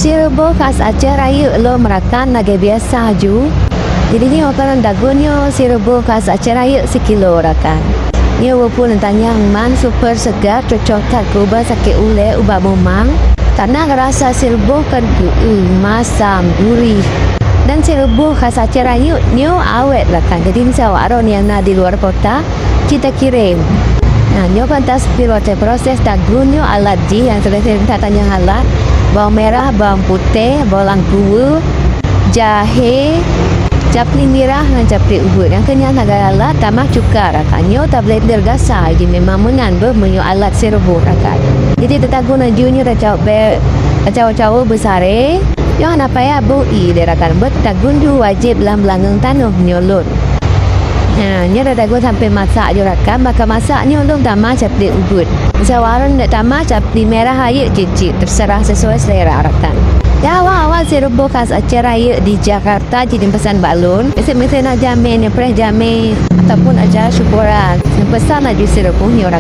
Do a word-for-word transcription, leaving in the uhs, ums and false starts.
Sireuboh khas Aceh Rayeuk lom rakan lagèe biasa ju. Jadi nyoe keunan dagun nyoe sireuboh khas Aceh Rayeuk sikilo rakan. Nyoe walaupun tanyong man super segar cocok that keu ubat sakét ulèe, ubat mumang. Karena rasa sireuboh kan keu masam, gurih. Dan sireuboh khas Aceh Rayeuk nyoe awet rakan. Jadi miseu awak droeneuh nyang na di luar kota, cit takirém. Nah, nyoe kan taspil watèe proses dagun nyoe alat jih nyang sering that tanyong alat. Bawang merah, bawang putéh, bawang kuweu, jahé, capli mirah ngon capli ubeuet. Nyang keunyan sagai alat tamah cuka rakan. Nyoe tablender gasa jih memang meunan beuh meunyoe alat sireuboh rakan. Jadi teudagun laju nyoe tacok bèk, tacok-cok beusaré. Nyoe hana payah boh ié lé rakan, beuh dagun ju wajéb lam beulangöng tanoh nyoe lôn. Ha, nyoe dagun sampoe masak ju rakan, bak masak nyoe lôn tamah capli ubeuet. Miseu awak droeneuh tamah capli mirah ayeuk cit-cit, terserah sesuai selera rakan. Ya, awak-awak sireuboh khas Aceh Rayeuk di Jakarta jih peusan bak lôn. Miseu-miseu na jamé, neupreh jamé, ataupun acara syukuran, peusan laju sireuboh nyoe rakan.